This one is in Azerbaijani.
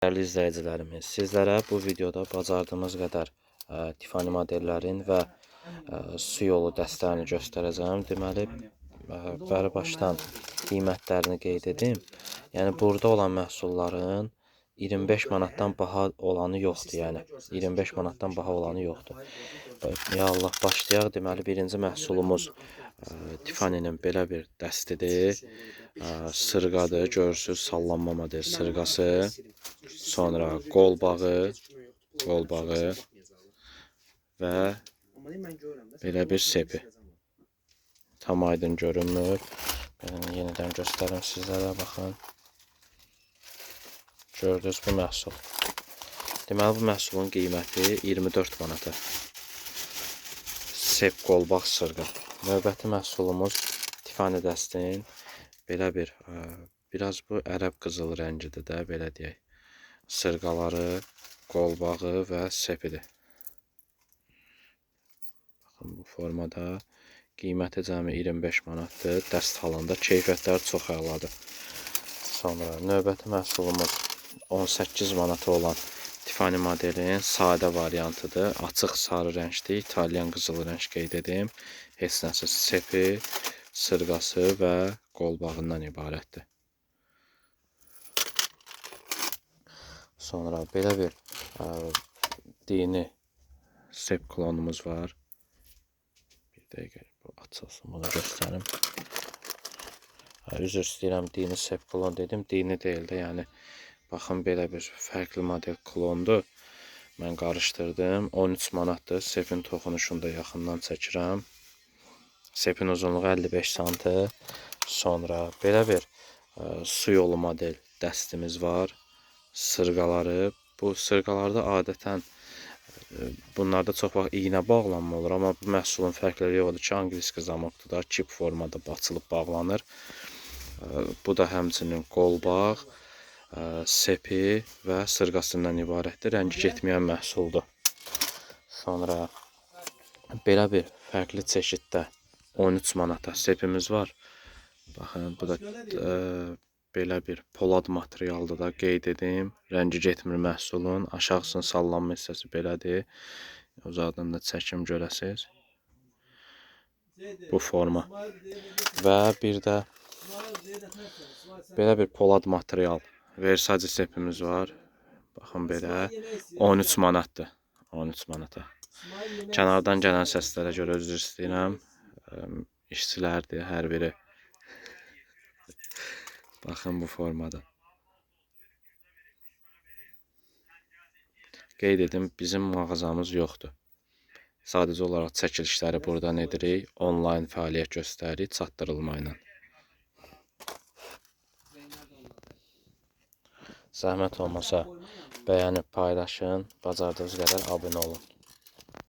Dəyərli izləyicilərimiz, sizlərə bu videoda bacardığımız qədər Tiffany modellərin və su yolu dəstələrini göstərəcəm. Deməli, bəri başdan qiymətlərini qeyd edim. Yəni, burada olan məhsulların 25 manatdan baha olanı yoxdur, yəni 25 manatdan baha olanı yoxdur. Ya Allah, başlayaq. Deməli, birinci məhsulumuz Tiffany'nin belə bir dəstidir. Sırğadır, görürsünüz, sallanma model sırğası. Sonra qolbağı və belə bir sepi. Tam aydın görünmür. Belə yenidən göstərim sizlərə, baxın. Gördünüz bu məhsul. Deməli, bu məhsulun qiyməti 24 manata. Sep, qolbaq, sırğa. Növbəti məhsulumuz Tiffany dəstinin belə bir, biraz bu ərəb qızıl rəngidir də, belə deyək. Sırğaları, qolbağı və sepidir. Baxın, bu formada. Qiyməti cəmi 25 manatdır. Dəst halında keyfiyyətləri çox əladır. Sonra növbəti məhsulumuz 18 manata olan Tiffany modelin sadə variantıdır. Açıq sarı rəngdir. İtalyan qızılı rəng qeyd edim. Heç nəsə sepi, sırğası və qolbağından ibarətdir. Sonra belə bir dini sep klonumuz var. Bir dəqiqə bu açılsın, bunu göstərim. Üzr istəyirəm, dini sep klon dedim. Dini deyil də, yəni baxın, belə bir fərqli model klondur. Mən qarışdırdım. 13 manatdır. Sepin toxunuşunu da yaxından çəkirəm. Sepin uzunluğu 55 sm. Sonra belə bir su yolu model dəstimiz var. Sırğaları. Bu sırğalarda adətən bunlarda çox vaxt iynə bağlanma olur. Amma bu məhsulun fərqləri yoxdur ki, angliski zamokdur da, kip formada açılıb bağlanır. Bu da həmçinin qolbaq, sepi və sırğasından ibarətdir. Rəngi getməyən məhsuldur. Sonra belə bir fərqli çeşiddə 13 manata sepimiz var. Baxın, bu da belə bir polad materialdır da, qeyd edim. Rəngi getmir məhsulun. Aşağısının sallanma hissəsi belədir. Uzaqdan da çəkim görəsiniz. Bu forma. Və bir də belə bir polad material Versace sepimiz var. Baxın belə 13 manatdır. 13 manata. Kənardan gələn səslərə görə üzr istəyirəm. İşçilərdir hər biri. Baxın bu formada. Qeyd edim, bizim mağazamız yoxdur. Sadəcə olaraq çəkilişləri buradan edirik. Onlayn fəaliyyət göstəririk çatdırılma ilə. Zəhmət olmasa bəyənib paylaşın, bacardığınız qədər abunə olun.